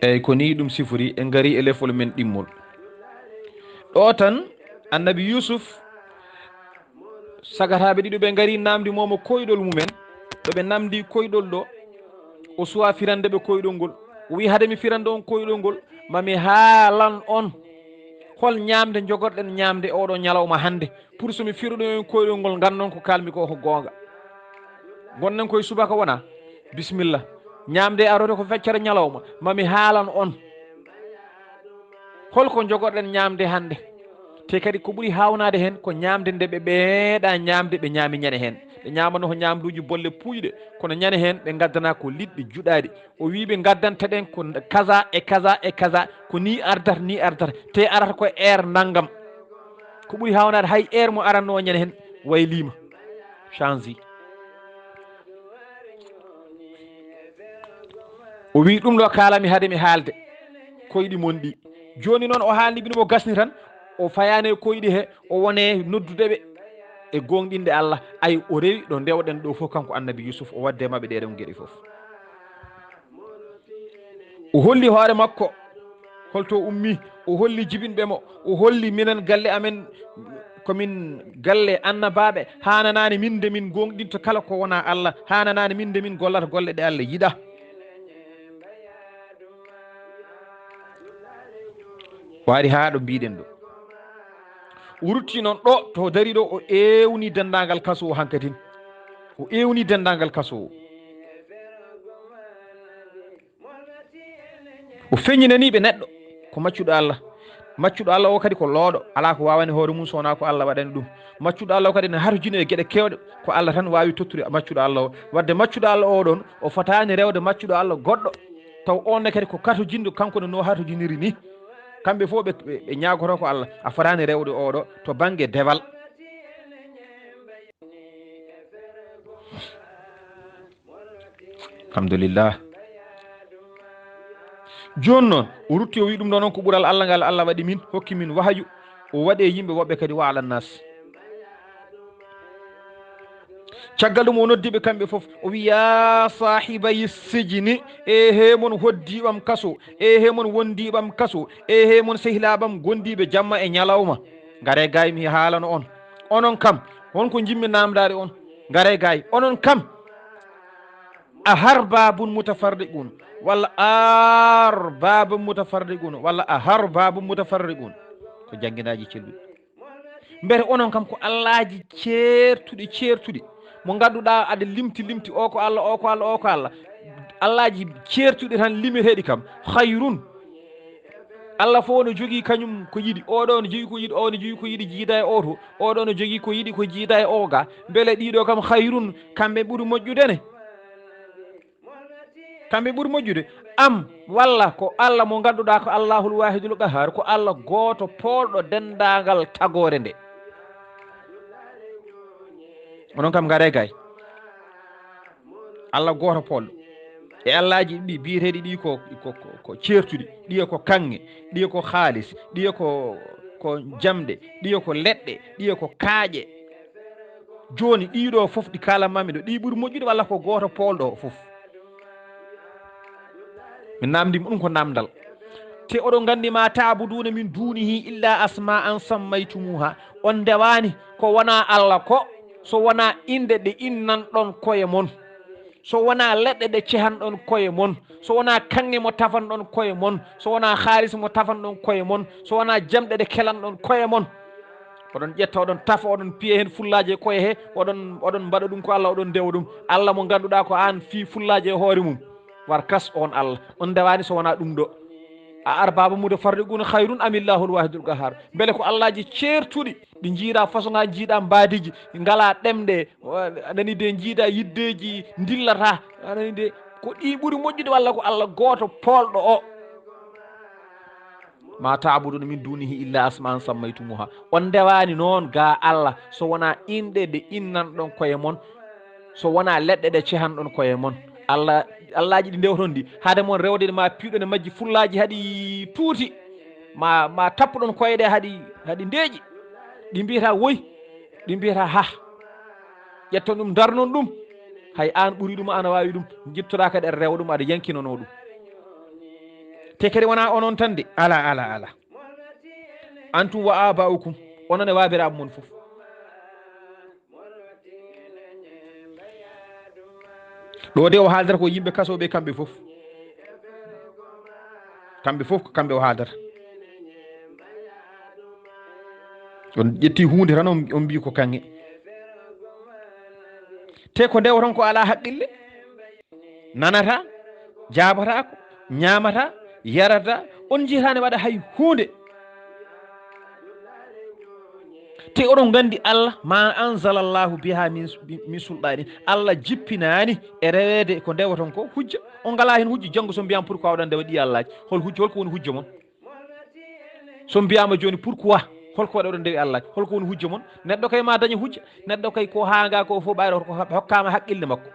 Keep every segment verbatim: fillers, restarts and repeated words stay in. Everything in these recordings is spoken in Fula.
Eyyi, ko ni ɗum sifori, en ngari e lefol men ɗimmol. Ɗo tan, annabi Yusuf, sagataaɓe ɗiɗo ɓe ngari namdi momo koyɗol mumen, ɗo ɓe namdi koyɗol ɗo, o suwa firande ɓe koyɗol ngol. O wi, "Hade mi firande on koyɗol ngol, ma mi haalan on hol ñaamde jogorɗen ñaamde oɗo ñalawma hannde, pour so mi firɗo on koyɗol ngol, nganndon ko kalmi ko ko goonga. Ngonnen koye subaka wona? Bisimilla. Ñaamde arode ko feccere ñalawma, ma mi haalan on hol ko jogorɗen ñaamde hannde." Te kadi ko ɓuri haawnaade heen ko ñaamde nde ɓe ɓeeɗa ñaamde, ɓe ñaami ñande heen. Ɓe ñaamano ko ñaamduuji bolle puuyɗe, kono ñande heen ɓe ngaddana ko liɗɗi juɗaaɗi. O wi ɓe ngaddanta ɗen ko kaza e kaza e kaza, ko ni ardata, ni ardata. Te arata ko heure nanngam. Ko ɓuri haawnaade hay heure mo aranno o ñande heen wayliima, change. O wi, "Ɗum ɗo kaalami hade mi haalde koyɗi mon ɗi." Jooni noon o haalni ɓe ɗum, o gasni tan, o fayaani e koyɗi he, o wone noddude ɓe e gooŋɗinde Allah. Ay, o rewi ɗo ndewɗen ɗo fof, kanko annabi Yusuf, o waɗde maɓɓe ɗee ɗon geɗe fof. O holli hoore makko holto ummi, o holli jibinɓe mo, o holli minen galle amen, ko min galle annabaaɓe, haananaani min nde min gooŋɗinta kala ko wonaa Allah, haananaani min nde min gollata golle ɗe Allah yiɗaa. Waari haa ɗo mbiɗen ɗo. O rutti noon ɗo to dari ɗo, o ewni denndaangal kaso o hankadin. O ewni denndaangal kaso o. O feññinanii ɓe neɗɗo ko maccuɗo Allah. Maccuɗo Allah o kadi ko looɗo, alaa ko waawani hoore mum so wonaa ko Allah waɗani ɗum. Maccuɗo Allah o kadi ne hatojini e geɗe keewɗe, ko Allah tan waawi tottude maccuɗo Allah o. Wadde maccuɗo Allah o ɗon, o fotaani rewde maccuɗo Allah goɗɗo, taw on ne kadi ko katojinɗo kanko no, no hatojiniri ni. Kamɓe fof ɓe, ɓe, ɓe ñaagoto ko Allah, a fotaani rewde oɗo to bannge dewal. Alhamdulillah. Jooni noon, o rutti, o wi ɗum ɗo noon ko ɓural Allah ngal Allah waɗi min, hokki min wahayu, o waɗe yimɓe woɓɓe kadi wa alannas. Caggal ɗum o noddi ɓe kamɓe fof, o wi, "Ya saahibayi sijini, e he mon hoddiiɓam kaso, e he mon wondiiɓam kaso, e he mon sehilaaɓam gondiiɓe jamma e ñalawma. Ngare gay mi haalano on. Onon kam, won ko jimmi namdaade on. Ngare gay, onon kam. A har babun mutafarriqun, walla ar babun mutafarriqun, walla a har babun mutafarriqun." Ko jannginaaji celluɗi. Mbete onon kam ko Allaaji ceertuɗi, ceertuɗi, mo ngannduɗaa aɗa limti, limti, o ko Allah, o ko Allah, o ko Allah. Allaaji ceertuɗi tan limireeɗi kam, hayrun. Allah fof no jogii kañum ko yiɗi, oɗo no jogii ko yiɗi, o no jogii ko yiɗi jiida e oto, oɗo no jogii ko yiɗi ko jiida e oga. Mbele ɗiɗo kam hayrun, kamɓe ɓuri moƴƴude ne? Kamɓe ɓuri moƴƴude? Am walla ko Allah mo ngannduɗaa ko Allahul Waahidul Qahhaar, ko Allah gooto poolɗo denndaangal tagoore nde? Onon kam ngaree gay. Allah gooto poolɗo. E Allaaji ɗi biyeteeɗi ɗi ko, ko, ko, ko ceertuɗi, ɗiye ko kaŋŋe, ɗiye ko haalis, ɗiye ko, ko jamɗe, ɗiye ko leɗɗe, ɗiye ko kaaƴe. Jooni ɗiɗo fof ɗi kaalanmaami ɗo, ɗi ɓuri moƴƴude walla ko gooto poolɗo fof? Mi namndii mo ɗum ko namdal. Te oɗon nganndi, "Ma ta'buduna min dunihi illa asma'an sammaytumuha." On ndewaani ko wonaa Allah ko, so wonaa innde ɗe innanɗon koye mon, so wonaa leɗɗe ɗe cehanɗon koye mon, so wonaa kaŋŋe mo tafanɗon koye mon, so wonaa haalis mo tafanɗon koye mon, so wonaa jamɗe ɗe kelanɗon koye mon. Oɗon ƴetta, oɗon tafa, oɗon piya heen fullaaji e koye he, oɗon, oɗon mbaɗa ɗum ko Allah, oɗon ndewa ɗum. Allah mo ngannduɗaa ko aan fii fullaaji e hoore mum. War kas on Allah. On ndewaani so wonaa ɗum ɗo. A arbaabu mutafarriquna khayrun am Illahul Waahidul Qahhaar. Mbele ko Allaaji ceertuɗi, ɗi njiiraa façon ŋaaji, njiidaa mbaadiiji, ngalaa ɗemɗe, a nani de, njiidaa yiddeeji ndillataa, a nani de, ko ɗi ɓuri moƴƴude walla ko Allah gooto poolɗo o? "Ma ta'buduna min dunihi illa asma'an sammaytumuha." On ndewaani noon ga Allah so wonaa inɗe ɗe innanɗon koye mon, so wonaa leɗɗe ɗe cehanɗon koye mon. Allah, Allaaji ɗi ndewton ɗi, hade mon rewde ma piiɗon e majji fullaaji haɗi tuuti, ma, ma tappuɗon koye ɗe haɗi, haɗi ndeeƴi. Ɗi mbiyata woy, ɗi mbiyata hah. Ƴetton ɗum, ndarnon ɗum. Hay aan ɓuri ɗum, ana waawi ɗum. Njittoɗaa kadi aɗa rewa ɗum, aɗa yankinanoo ɗum. Te kadi wonaa onon tan de, alaa, alaa, alaa. Antum wa abaa'ukum, onon e waabiraaɓe mon fof. Ɗo de o haaldata ko yimɓe kasooɓe kamɓe fof. Kamɓe fof ko kamɓe o haaldata. On ƴetti huunde tan, on, on mbii ko kaŋŋe. Te ko ndewa tan ko alaa haqqille. Nanata, jaabataako, ñaamata, yarata, on njiyataani waɗa hay huunde. Te oɗon nganndi Allah, ma anzalallahu biha min, min sulɗaani. Allah jippinaani e reweede ko ndewaton ko hujja. On ngalaa heen hujja, janngo so mbiyaama pourquoi oɗon ndewa ɗi Allaji. Hol hujja, hol ko woni hujja mon? So mbiyaama jooni pourquoi? Hol ko waɗi oɗon ndewi Allaji? Hol ko woni hujja mon? Neɗɗo kay ma daña hujja. Neɗɗo kay ko haanga ko fof ɓayro ko hokkaama haqqille makko.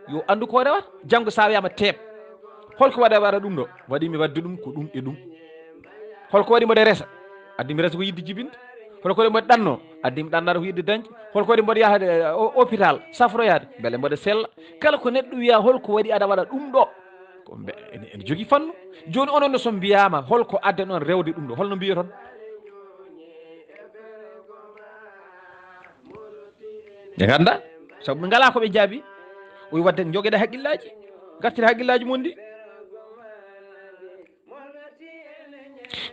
Yo anndu ko rewata. Janngo sa wiyaama teep. Hol ko waɗa waɗa ɗum ɗo? Waɗi mi waɗde ɗum ko ɗum e ɗum. Hol ko waɗi mboɗo resa? Addi mi resa ko yiɗde jibinde. Hol ko waɗi mboɗo ɗanno? Addi mi ɗannata ko yiɗde dañde. Hol ko waɗi mboɗo yahde, eh, o-, hôpital, safroyaade? Mbele mboɗo sella? Kala ko neɗɗo wiya, hol ko waɗi aɗa waɗa ɗum ɗo? Ko mbe-, ene, ene jogii fannu. Jooni onon ne so mbiyaama, hol ko addan on rewde ɗum ɗo? Hol no mbiyoton? Ɓe ngannda, sabu ɓe ngalaa ko ɓe jaabi. O wi waɗde njogeɗe haqqillaaji, ngartire haqqillaaji mon ɗi.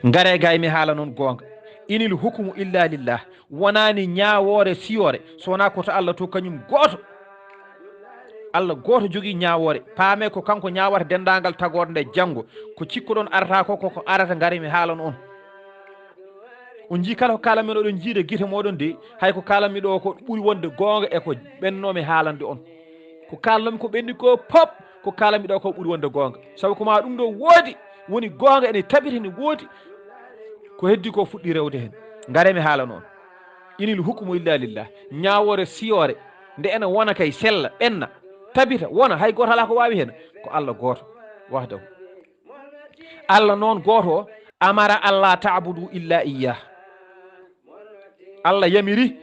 Ngare gay mi haala non goonga. Inil hukumu illa lillah. Wonaani ñaawoore siyoore, so wonaa ko to Allah to kañum gooto. Allah gooto jogii ñaawoore. Paamee ko kanko ñaawata denndaangal tagoore nde janngo. Ko cikkuɗon arata ko, ko, ko arata ngare mi haala non. On njii kala ko kaalanmi oɗon njiida gite mooɗon de, hay ko kaalanmi ɗo ko ɓuri wonde goonga e ko ɓennoomi haalande on. Ko kaalanmi ko ɓenni ko pop, ko kaalanmi ɗo ko ɓuri wonde goonga. Sabu ko ma ɗum ɗo woodi, woni goonga ene tabita ene woodi. Ko heddi ko fuɗɗi rewde heen. Ngare mi haalana on. Inil hukumu illa lillah. Ñaawoore siyoore, nde ene wona kay sella, ɓenna, tabita, wona, hay gooto alaa ko waawi heen. Ko Allah gooto, wahdahu. Allah noon gooto o, amara alla ta'budu illa iyyah. Allah yamiri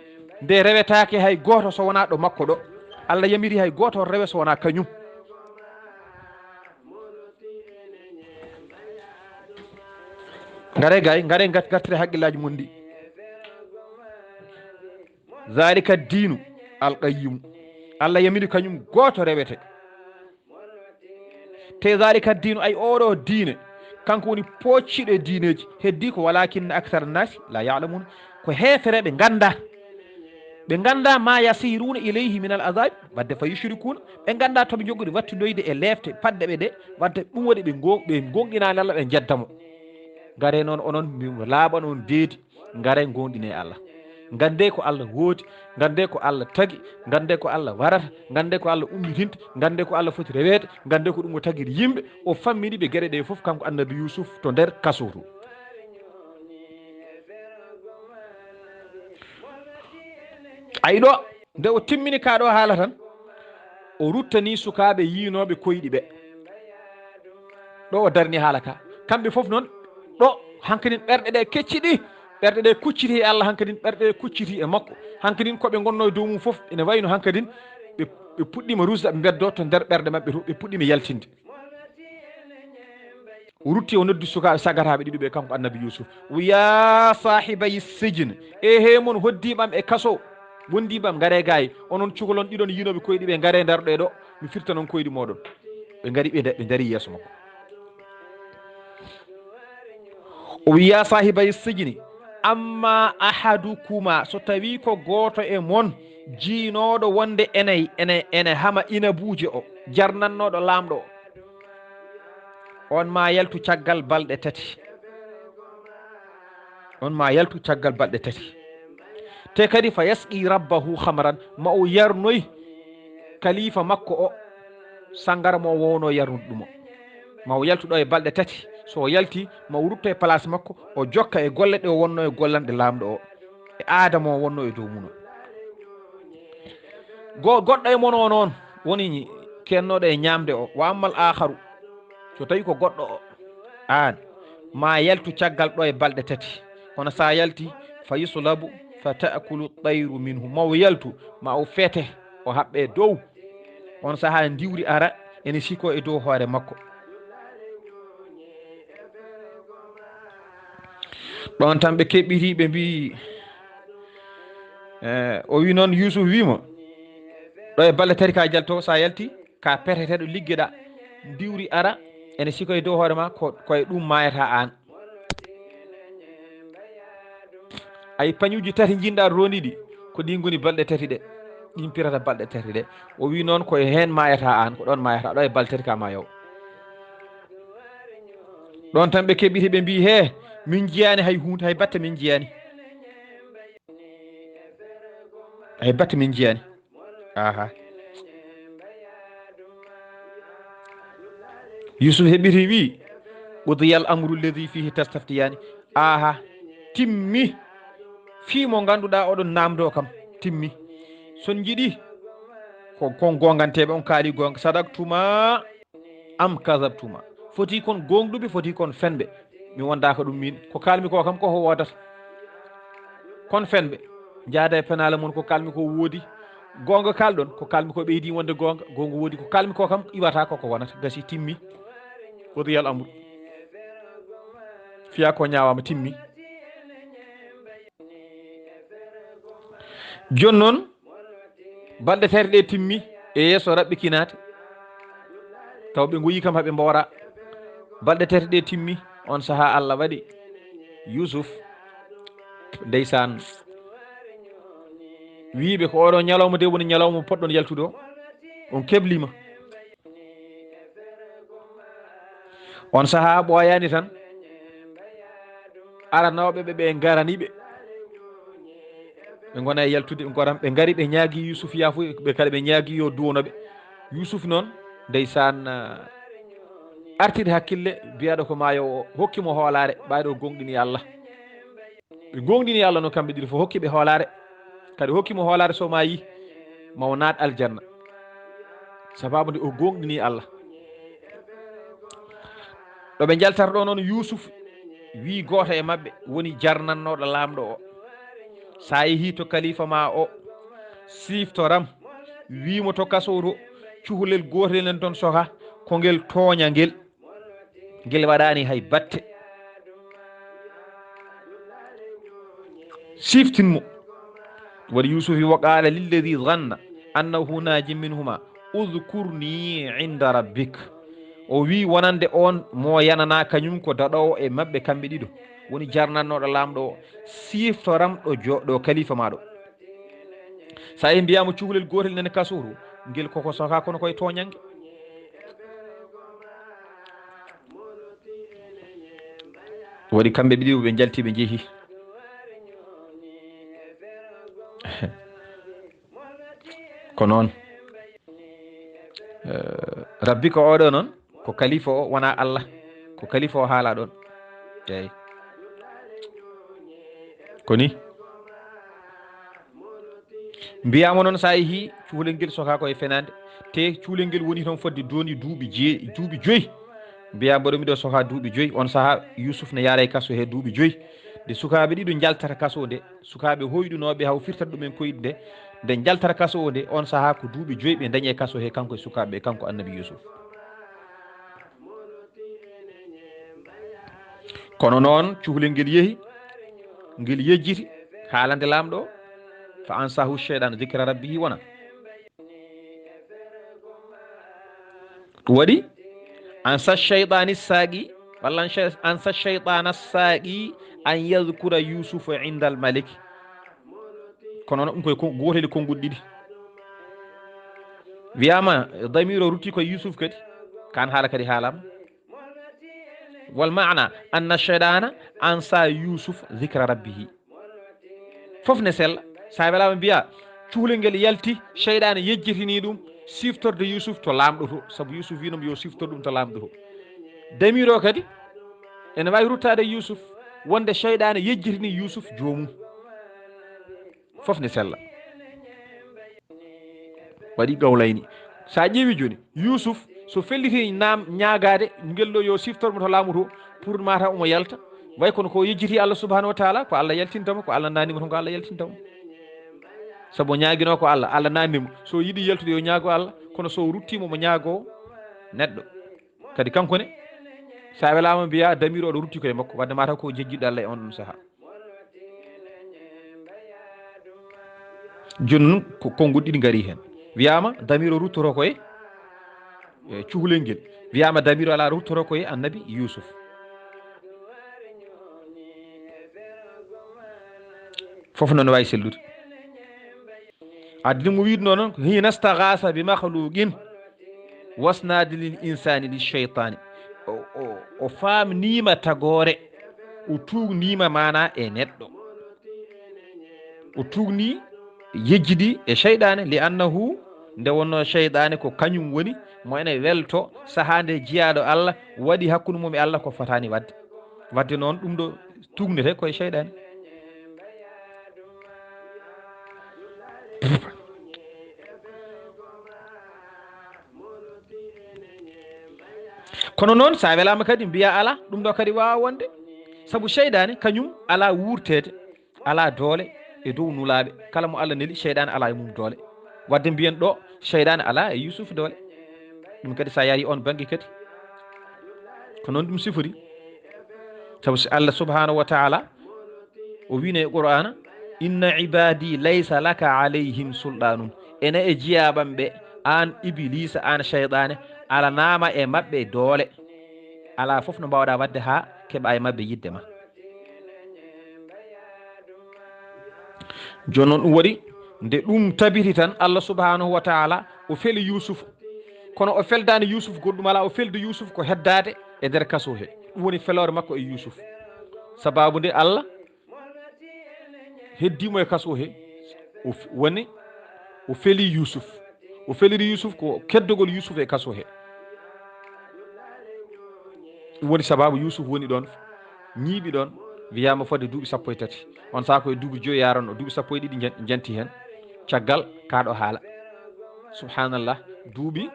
nde rewetaake hay gooto so wonaa ɗo makko ɗo. Allah yamiri hay gooto rewe so wonaa kañum. Ngare gay, ngare ngat-, ngartire haqqillaaji mon ɗi. Zalika diinu alqayyimu. Allah yamiri kañum gooto rewete. Te zalika diinu, ay oɗo diine, kanko woni poocciɗo e diineeji. Heddi ko walakinna akthara nnaasi la ya'lamuun. Ko heefereɓe ngannda. Ɓe ngannda ma yasiruuna ilayhi min al azabi, wadde fa yushrikuuna. Ɓe ngannda to ɓe njogori wattindoyde e leefte paɗɗe ɓe ɗe, wadde ɗum waɗi ɓe ngo-, ɓe ngonɗinaani Allah, ɓe njeddamo. Ngare noon onon, mi laaɓa noon deedi. Ngare ngonɗine Allah. Ngande ko Allah woodi, ngande ko Allah tagi, ngande ko Allah warata, ngande ko Allah ummitinta, ngande ko Allah foti reweede, ngande ko ɗum o tagiri yimɓe, o fammini ɓe geɗe ɗe fof kanko annabi Yusuf to nder kaso to. Ay ɗo, nde o timmini ka ɗo haala tan, o ruttani sukaaɓe yiinooɓe koyɗi ɓe. Ɗo o darni haala ka. Kamɓe fof noon, ɗo hankadin ɓerɗe ɗe kecciɗi, ɓerɗe ɗe kucciti e Allah, hankadin ɓerɗe ɗe kucciti e makko. Hankadin ko ɓe ngonno e dow mum fof, ene wayno hankadin ɓe, ɓe puɗɗima rusde, ɓe mbeddo to nder ɓerɗe maɓɓe to, ɓe puɗɗima yaltinde. O rutti, o noddi sukaaɓe sagataaɓe ɗiɗo ɓe, kanko annabi Yusuf. O wi, "Ya sahibay sijin, e he mon hoddiiɓe am e kaso, wondiiɓe am, ngare gaayi, onon cukalon ɗiɗon yiinooɓe koyɗi ɓe, ngare nder ɗo e ɗo, mi firta non koyɗi mooɗon." Ɓe ngari, ɓe nda-, ɓe ndari yeeso makko. O wi, "Ya sahibay sijini, amma ahadukuma, so tawi ko gooto e mon jiinooɗo wonde ene, ene, ene hama inabuuje o, jarnannooɗo laamɗo o, on ma yaltu caggal balɗe tati." On ma yaltu caggal balɗe tati. Te kadi, "fa yasqi rabbahu khamran," ma o yarnoy kalifa makko o sangara mo wowno yarnude ɗum o. Ma o yaltu ɗo e balɗe tati. So o yalti, ma o rutto e place makko, o jokka e golle ɗe o wonno e gollanɗe laamɗo o, e aada mo wonno e dow mum o. Go-, goɗɗo e mon o noon woni kennoɗo e ñaamde o. Wa ammal aakharu, so tawi ko goɗɗo o, aan, ma yaltu caggal ɗo e balɗe tati. Kono sa yalti, "fa yuslabu, fa ta'kulu tayru minhu," ma o yaltu, ma o fete, o haɓɓe dow. On sahaa ndiwri ara, ene siko e dow hoore makko. Ɗon tan ɓe keɓɓiti, ɓe mbi, eh, o wi noon, Yuusuf wi mo, ɗo e balɗe tati ka jalto, sa yalti, ka perteteɗo, liggeɗa, diwri ara, ene sikoy dow hoore ma, ko, ko e ɗum maayata aan. Ay pañuuji tati njiɗɗa rondiɗi, ko ɗin ngoni balɗe tati ɗe. Ɗin pirata balɗe tati ɗe. O wi noon ko e heen maayata aan, ko ɗon maayata, ɗo e balɗe tati ka maayo. Ɗon tan ɓe keɓɓiti, ɓe mbi, "He, min njiyaani hay huunde, hay batte min njiyaani. Hay batte min njiyaani." Aha. Yuusuf heɓɓiti wi, "Qudiyal amru lladhi fihi tastaftiyaani." Aha, timmi. Fii mo ngannduɗaa oɗon naamndoo kam, timmi. So on njiɗi, ko kon goonganteeɓe, on kaali goonga. Sadaktuma am kadabtuma. Foti kon goongɗuɓe, foti kon fenɓe. Mi wondaaka ɗum min. Ko kaalmi ko kam, ko ko woodata. Kon fenɓe. Njaada e penaale mon, ko kaalmi ko woodi. Goonga kaalɗon, ko kaalmi ko ɓeydi wonde goonga. Goonga woodi, ko kaalmi ko kam iwata ko ko wonata. Gasi, timmi. Qudiyal amru. Fiya ko ñaawama, timmi. Jooni noon, balɗe tati ɗe timmi e yeeso raɓɓikinaade. Taw ɓe ngoyi kam, haɓe mboora. Balɗe tati ɗe timmi, on sahaa Allah waɗi Yuusuf, ndeysaan, wiiɓe ko oɗo ñalawma de woni ñalawma poɗɗon yaltude o. On keblima. On sahaa ɓooyaani tan, aranooɓe ɓe, ɓe ngarani ɓe. Ɓe ngona e yaltude, ɓe ngoran, ɓe ngari, ɓe ñaagi Yuusuf yaafuya, ɓe kala ɓe ñaagi yo duwono ɓe. Yuusuf noon, ndeysaan, ah, artiri hakkille, biyaɗo ko maayo o, hokki mo hoolaare, ɓayɗo o goongɗini Allah. Ɓe goongɗini Allah no kamɓe ɗiɗo fof, hokki ɓe hoolaare. Kadi hokki mo hoolaare, so maayi, ma o naat aljanna. Sababu nde o goongɗini Allah. Ɗo ɓe njaltata ɗo noon, Yuusuf wii gooto e maɓɓe woni jarnannooɗo laamɗo o, "Sa yehii to kalifa ma o, siftoram, wii mo to kaso to, cukalel gootel nan toon soka, ko ngel tooña ngel." Ngel waɗaani hay batte. Siftin mo. Waɗi Yuusufi, "Wa qaala lilladi zanna annahu naajin minhuma, udkurni inda rabbik." O wii wonande oon mo yananaa kañum ko daɗoowo e maɓɓe kamɓe ɗiɗo, woni jarnannooɗo laamɗo o, "Siftoram ɗo jo-, ɗo kalifa ma ɗo." Sa yehi mbiyaama cukalel gootel nani kaso to, ngel koko soka kono koye tooñannge. Waɗi kamɓe ɓe ɗiɗo ɓe njalti ɓe njehi. Ko noon. Eh, Rabbi ko oɗo noon, ko kalifa o, wona Allah. Ko kalifa o haala ɗon. Eey. Ko ni. Mbiyaama noon, sa yehi, cukalel ngel soka ko e fenaande. Te cukalel ngel woni toon fodde dooni duuɓi jee-, duuɓi joyi. Mbiyaa mboɗo miɗo soka duuɓi joyi. On saha Yuusuf ne yaara e kaso he duuɓi joyi. Nde sukaaɓe ɗiɗo njaltata kaso nde, sukaaɓe hoyɗunooɓe haw firtata ɗumen koyɗe nde, nde njaltata kaso o nde, on saha ko duuɓi joyi ɓe ndañi e kaso he kanko e sukaaɓe ɓe, kanko Annabi Yuusuf. Kono noon, cukalel ngel yehi, ngel yejjiti haalande laamɗo o, fa ansahu shaytan dhikra rabbihi wona. Ɗum waɗi, ansa shaytani saaqi, walla an shay-, ansa shaytana saaqi an yadhkura Yusufa inda al malik. Kono noon, ɗum koye kon-, gootel e konnguɗi ɗiɗi. Wiyaama, damiir o rutti koye Yuusuf kadi, kan haala kadi haalaama. Wal maana, anna shaytana ansa Yuusuf dhikra rabbihi. Fof ne sella. Sa welaama mbiya, cukalel ngel yalti, seyɗaane yejjitini ɗum siftorde Yuusuf to laamɗo to, sabu Yuusuf wiino mo yo siftor ɗum to laamɗo to. Damiir o kadi ene waawi ruttaade Yuusuf, wonde seyɗaane yejjitini Yuusuf joomum. Fof ne sella. Waɗi gawlayni. Sa ƴeewi jooni, Yuusuf, so felliti naam ñaagaade ngel ɗo yo siftor mo to laamu to, pour mataw omo yalta. Way kono ko yejjiti Allah subhanahu wa taala, ko Allah yaltinta mo, ko Allah naani mo toon, ko Allah yaltinta mo. Sabu o ñaaginoo ko Allah, Allah naani mo. So yiɗi yaltude yo ñaago Allah, kono so rutti mo, mo ñaago neɗɗo. Kadi kanko ne, sa welaama mbiya damiir o ɗo rutti koye makko, wadde mataw ko jejjiɗo Allah e on ɗum saha. Jooni noon ko konngol ɗiɗi ngari heen. Wiyaama damiir o ruttoto ko e, e cukalel ngel. Wiyaama damiir o alaa, ruttoto ko e annabi Yuusuf. Fof noon waawi sellude. Addi mo wiide noon, hiina stagaasa bi makhluqin wasnadi lil insani li sheytaani. O, o, o faamniima tagoore, o tuugniima maanaa e neɗɗo. O tuugni yejjidi e seyɗaane, li annahu, nde wonnoo seyɗaane ko kañum woni mo ene welto sahaa nde jiyaaɗo Allah waɗi hakkunde mum e Allah ko fotaani waɗde. Waɗde noon ɗum ɗo tuugnete ko e seyɗaane. Kono noon, so a welaama kadi, mbiya alaa, ɗum ɗo kadi waawa wonde. Sabu seyɗaane, kañum alaa wuurteede, alaa doole e dow nulaaɓe. Kala mo Allah neli, seyɗaane alaa e mum doole. Waɗde mbiyen ɗo, seyɗaane alaa e Yuusuf doole. Ɗum kadi, so a yarii oon bannge kadi, ko noon ɗum sifori. Sabu si Allah subhanahu wa taala o wiino e Qur'aana, "Inna ibaadi laysa laka alayhim sulɗaanun." Ene e jiyaaɓe am ɓe, aan Ibiliisa, aan seyɗaane, alanaama e maɓɓe doole. Alaa fof no mbaawɗaa waɗde haa keɓa e maɓɓe yiɗde ma. Jooni noon ɗum waɗi, nde ɗum tabiti tan, Allah subhanahu wa taala o feli Yuusuf. Kono o feldaani Yuusuf goɗɗum alaa, o feldi Yuusuf ko heddaade e nder kaso he. Ɗum woni feloore makko e Yuusuf. Sababu nde Allah heddii mo e kaso he, o f-, woni o feli Yuusuf. O feliri Yuusuf ko keddogol Yuusuf e kaso he. Ɗum woni sababu Yuusuf woni ɗoon, ñiiɓi ɗoon, wiyaama fodde duuɓi sappo e tati. On sahaa ko e duuɓi joyi yaranno, duuɓi sappo e ɗiɗi njan-, njanti heen. Caggal kaa ɗo haala. Subhanallah, duuɓi,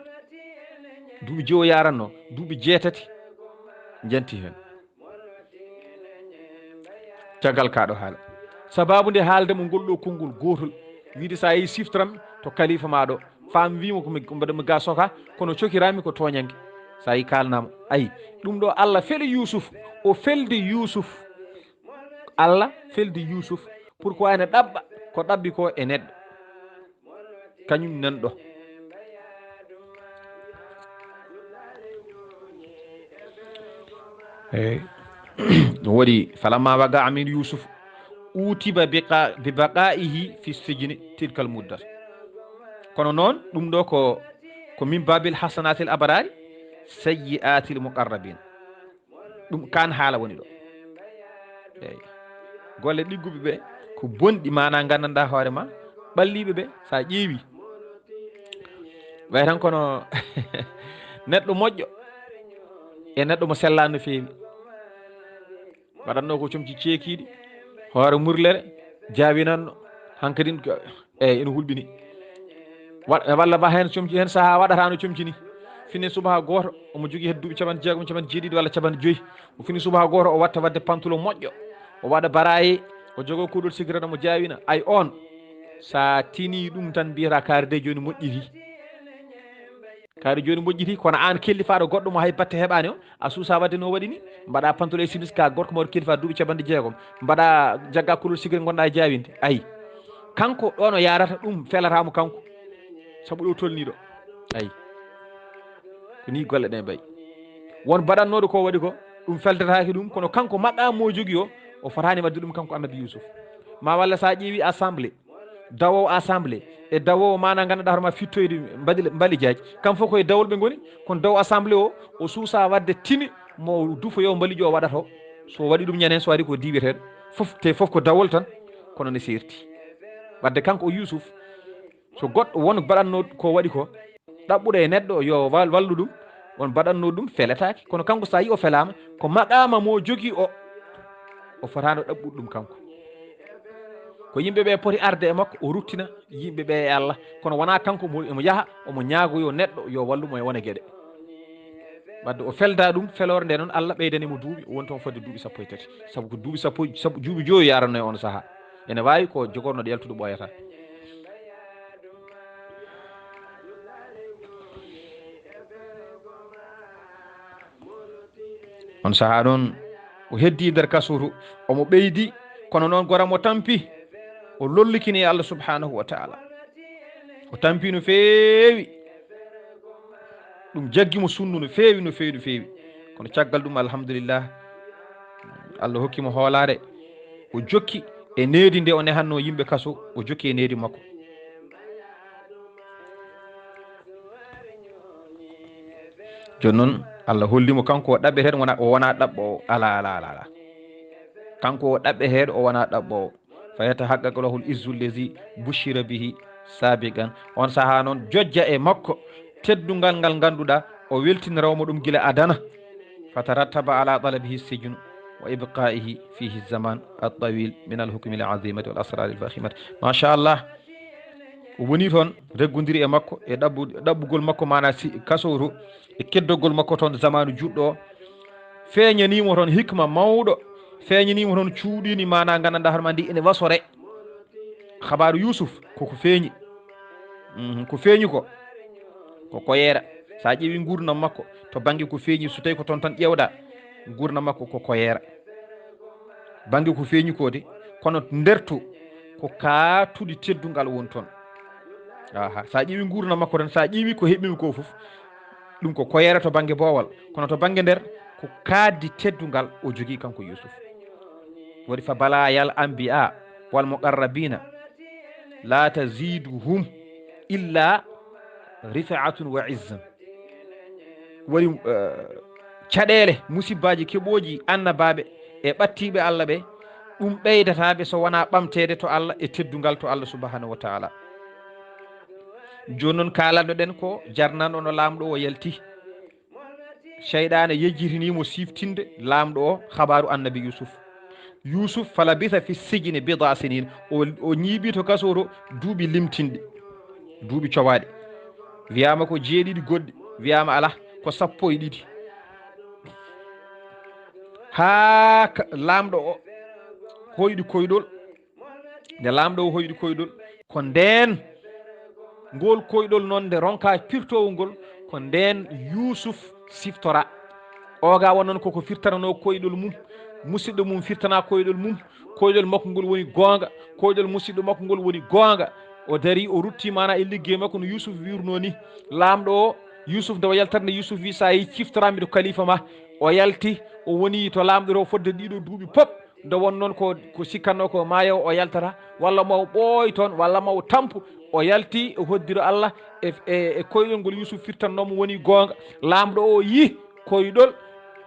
duuɓi joyi yaranno, duuɓi jeetati njanti heen. Caggal kaa ɗo haala. Sababu nde haalde mo ngol ɗo konngol gootol, wiide so a yii siftoram to kalifa maa ɗo, faam wiimo ko mi, ko mbaɗa mi ga soka, kono cokiraami ko tooñanke. So a yii kaalanaama, ayi, ɗum ɗo Allah feli Yuusuf, o feldi Yuusuf. Allah feldi Yuusuf, pourquoi ene ɗaɓɓa ko ɗaɓɓi ko e neɗɗo? Kañum nanɗo. Eyi. Ɗum waɗi, falamma waqa min Yusuf, utiba biqa-, bi baqaihi fi sijni tilkal muddat. Kono noon, ɗum ɗo ko, ko min babil hasanatil abrari, sayyiatil muqarrabin. Ɗum kaan haala woni ɗo. Eyi. Golle ɗigguɓe ɓe ko bonɗi, maanaa nganndanɗaa hoore ma ɓalliiɓe ɓe, so a ƴeewi. Way tan kono neɗɗo moƴƴo e neɗɗo mo sellaani no feewi. Waɗatnoo ko comci ceekiiɗi, hoore murlere, jaawinanno, hankadin ko, eyi, ina hulɓini. Wa-, walla ba heen comci, heen sahaa waɗataano comci ni. Fini subaka gooto, omo jogii hedde duuɓi capanɗe jeegom, capanɗe jeeɗiɗi walla capanɗe joyi. O fini subaka gooto, o watta waɗde pantalon moƴƴo. O waɗa baraye, o jogoo kuuɗol sigaret, omo jaawina. Ay oon, so a tinii ɗum tan, mbiyata kaari de jooni moƴƴitii. Kaari jooni moƴƴitii, kono aan kellifaaɗo goɗɗo mo hay batte heɓaani o, a suusaa waɗde no waɗi ni, mbaɗa pantalon e simis ka gorko mawɗo kilifa duuɓi capanɗe jeegom, mbaɗa jagga kulol sigiri ngonɗa e jaawinde. Ayi, kanko ɗoon o yaarata ɗum felata mo kanko, sabu ɗo tolnii ɗo. Ayi, ko ni golle ɗen mbayi. Won baɗannooɗo ko waɗi ko, ɗum feldataake ɗum, kono kanko maqaam mo jogii o, o fotaani waɗde ɗum kanko Annabi Yuusuf. Ma walla so a ƴeewi assemblée, dawoowo assemblée e dawoowo maana ngannduɗaa hoore ma fittoyde mbali-, mbalijaaji, kam fof ko e dawol ɓe ngoni, kono daw assemblée o, o suusa waɗde tini mo dufoyo mbalijo o waɗata o. So waɗi ɗum ñande heen, so waɗi ko diwiyeteeɗo, fof, te fof ko dawol tan, kono ne seerti. Wadde kanko o Yuusuf, so goɗɗo won baɗatnoo ko waɗi ko, ɗaɓɓuɗo e neɗɗo yo wal-, wallu ɗum, on mbaɗatnoo ɗum feletaake. Kono kanko, so a yii o felaama, ko maqaama mo jogii o, o fotaano ɗaɓɓude ɗum kanko. Ko yimɓe ɓe poti arde e makko, o ruttina yimɓe ɓe e Allah. Kono wonaa kanko mo, omo yaha, omo ñaagoyoo neɗɗo yo wallu mo e wone geɗe. Wadde o felda ɗum, feloore nde noon, Allah ɓeydani mo duuɓi, o woni toon fodde duuɓi sappo e tati. Sabu ko duuɓi sappo, sappo, duuɓi joyi yaranno e on sahaa. Ene waawi ko jogornoɗo yaltude ɓooyata. On sahaa noon, o heddi nder kasuutu, omo ɓeydi, kono noon gora mo tampi. O lollikini e Allah subhanahu wa taala. O tampi no feewi. Ɗum jaggi mo sunnu no feewi, no feewi, no feewi. Kono caggal ɗum, alhamdulillah, Allah hokki mo hoolaare. O jokki e needi nde o nehatno yimɓe kaso, o jokki e needi makko. Jooni noon, Allah holli mo kanko o ɗaɓɓeteeɗo, wona, o wona ɗaɓɓoowo. Ala, ala, ala, ala. Kanko o ɗaɓɓeteeɗo, o wona ɗaɓɓoowo. Fa yatahaqqaqu lahul izzu allazi bushira bihi sabiqan. On sahaa noon, jojja e makko teddungal ngal ngannduɗaa o weltinirawo mo ɗum gila adana. Fa tarattaba ala talabihi sijnu wa ibqaihi fihi zaman at-tawil min al-hukmi al-azimati wal asrari al-fakhimati. Machallah. O woni toon, reggondiri e makko, e ɗaɓɓu-, ɗaɓɓugol makko, maanaa si, kaso to, e keddogol makko toon zamaanu juutɗo o. Feeñanii mo toon hikma mawɗo, feeñanii mo toon cuuɗiini, maanaa nganndanɗaa hoore ma ndi ene wasore. Xabaaru Yuusuf ko ko feeñi. Mhm, ko feeñi ko, ko koyeera. So a ƴeewi nguurndam makko, to bannge ko feeñi, so tawi ko toon tan ƴeewɗaa, nguurndam makko ko koyeera. Bannge ko feeñi ko de, kono nder to, ko kaatuɗi teddungal woni toon. Aha, so a ƴeewi nguurndam makko tan, so a ƴeewi ko heɓɓimi ko fof, ɗum ko koyeera to bannge boowal, kono to bannge nder, ko kaaddi teddungal o jogii kanko Yuusuf. Waɗi fa balaayal anbiya wal muqarrabina la taziduhum illa rifaatun wa izzan. Waɗi, eh, caɗeele, musibbaaji keɓooji annabaaɓe e ɓattiiɓe Allah ɓe, ɗum ɓeydataa ɓe so wonaa ɓamteede to Allah e teddungal to Allah subhanahu wa taala. Jooni noon, kaalanno-ɗen ko jarnanɗo no laamɗo o yalti. Seyɗaane yejjitini mo siftinde laamɗo o xabaaru annabi Yuusuf. Yuusuf, fa labisa fi sijni bida sinin, o, o ñiiɓi to kaso to duuɓi limtinɗi, duuɓi cowaaɗi. Wiyaama ko jeeɗiɗi goɗɗi, wiyaama alaa, ko sappo e ɗiɗi. Haa ka-, laamɗo o hoyɗi koyɗol. Nde laamɗo o hoyɗi koyɗol, ko ndeen ngol koyɗol noon nde ronka pirtowol ngol, ko ndeen Yuusuf siftora. Oga won noon koko firtananoo koyɗol mum, musidɗo mum firtana koyɗol mum, koyɗol makko ngol woni goonga, koyɗol musidɗo makko ngol woni goonga. O darii, o ruttii maanaa e liggey makko no Yuusuf wiirnoo ni. Laamɗo o, Yuusuf, nde o yaltata nde Yuusuf wii, "So a yii ciftoraa mi to kalifa ma." O yalti, o woni to laamɗo to fodde ɗiɗo duuɓi pop. Nde won noon ko, ko sikkatnoo ko maayo o yaltata, walla ma o ɓooy toon, walla ma o tampu. O yalti, o hoddiro Allah e, e, e koyɗol ngol Yuusuf firtannoo mo woni goonga. Laamɗo o yii koyɗol,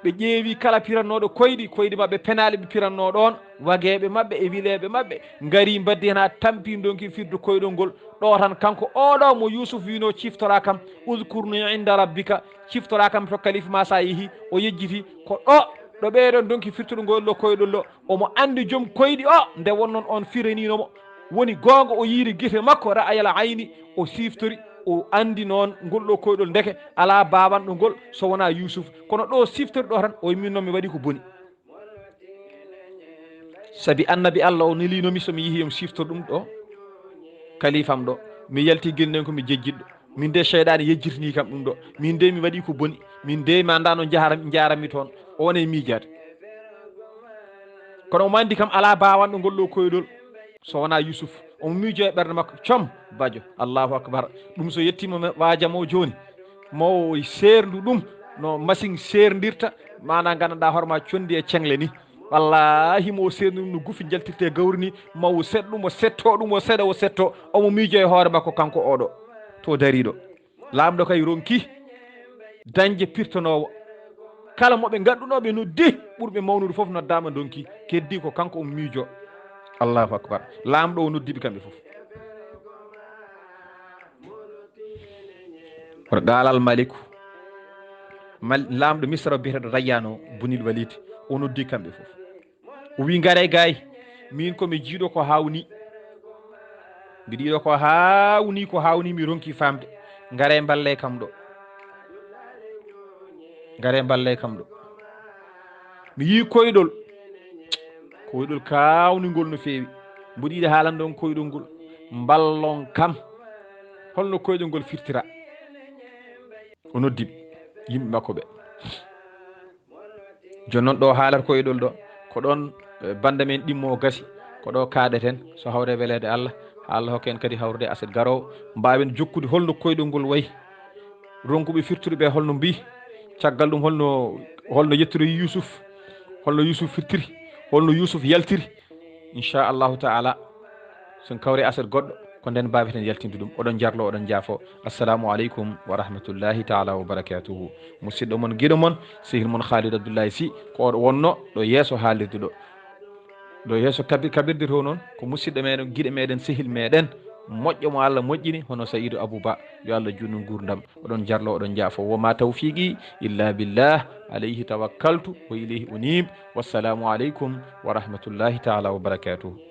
ɓe ƴeewi kala pirannooɗo koyɗi, koyɗi maɓɓe penaali ɓe pirannoo ɗoon, wageeɓe maɓɓe e wileeɓe maɓɓe ngarii, mbaddii heen haa tampii, ndonki firde koyɗol ngol. Ɗo tan kanko oɗo mo Yuusuf wiinoo, "Ciftoraa kam, udkurni inda rabbika, ciftoraa kam to kalifa ma." So a yehii, o yejjiti ko ɗo, ɗo ɓeeɗo ndonki firtude ngol ɗo koyɗol ɗo. Omo anndi joom koyɗi o, nde won noon on firaniino mo. Woni goonga, o yiiri gite makko, ra'ayal ayni, o siftori, o anndi noon ngol ɗo koyɗol ndeke alaa baawanɗo ngol so wonaa Yuusuf. Kono ɗo siftori ɗo tan, o wiyi, "Min noon mi waɗii ko boni." Sabi annabi Allah o neliino mi, so mi yehii, yo mi siftor ɗum ɗo kalifa am ɗo. Mi yalti genndenko, mi jejjitɗo. Min de, seyɗaane yejjitini kam ɗum ɗo. Min de, mi waɗii ko boni. Min de, mi anndaa no njahara-, njaarammi toon. O wona e miijaade. Kono omo anndi kam alaa baawanɗo ngol ɗo koyɗol so wonaa Yuusuf. Omo miijoo e ɓernde makko, "Com, bajo, Allahu akbar. Ɗum so yettiima ma-, waaja mo jooni, mo o seerndu ɗum no masiŋ seerndirta, maanaa nganndanɗaa hoore ma conndi e ceŋle ni. Wallaahi, mo o seerndu ɗum no gufi njaltirta e gawri ni, ma o set ɗum, o setto ɗum, o seɗa, o setto." Omo miijoo e hoore makko kanko oɗo to dariiɗo. Laamɗo kay ronki dañde pirtanoowo. Kala mo ɓe ngadduno, ɓe noddi, ɓurɓe mawnude fof noddaama, ndonki. Keddi ko kanko omo miijoo. Allahu akbar. Laamɗo o noddi ɓe kamɓe fof. Kono qaalal maliku, mal-, laamɗo Misra o biyeteeɗo Rayyan o, Bunil Walid, o noddi kamɓe fof. O wi, "Ngaree gaay, miin ko mi jiiɗo ko haawnii. Mbiɗo yiɗo ko haawnii, ko haawnii mi ronki faamde. Ngaree mballee kam ɗo. Ngaree mballee kam ɗo. Mi yii koyɗol, koyɗol kaawningol no feewi. Mboɗo yiɗi haalande on koyɗol ngol. Mballon kam. Holno koyɗol ngol firtira?" O noddi ɓe, yimɓe makko ɓe. Jooni noon, ɗo haalata koyɗol ɗo, ko ɗoon, eh, bannda men ɗimmo o gasi. Ko ɗo kaaɗeten, so hawre weleede Allah, haa Allah hokka en kadi hawrude aset garoowo, mbaawen jokkude holno koyɗol ngol wayi. Ronkuɓe firtude ɓe holno mbii, caggal ɗum holno, holno yettorii Yuusuf, holno Yuusuf firtiri, holno Yuusuf yaltiri. Inchallahu taala, so en kawre aset goɗɗo, ko nden mbaaweten yaltinde ɗum. Oɗon jarlo, oɗon jaafo. Assalamu aleykum wa rahmatullahi taala wa barakatuhu. Musidɗo mon, giɗo mon, sehil mon Khalid Abdullahi Sy, ko oɗo wonno ɗo yeeso haalirde ɗo. Ɗo yeeso kabi-, kabirde to noon, ko musidɗo meɗen, giɗo meɗen, sehil meɗen, moƴƴo mo Allah moƴƴini, hono Sayidu Abou Ba. Yo Allah juutnu nguurndam. Oɗon jarlo, oɗon jaafo. Wa ma tawfiqi illa billah, alayhi tawakkaltu wa ilayhi unib. Wassalamu aleykum wa rahmatullahi taala wa barakatuhu.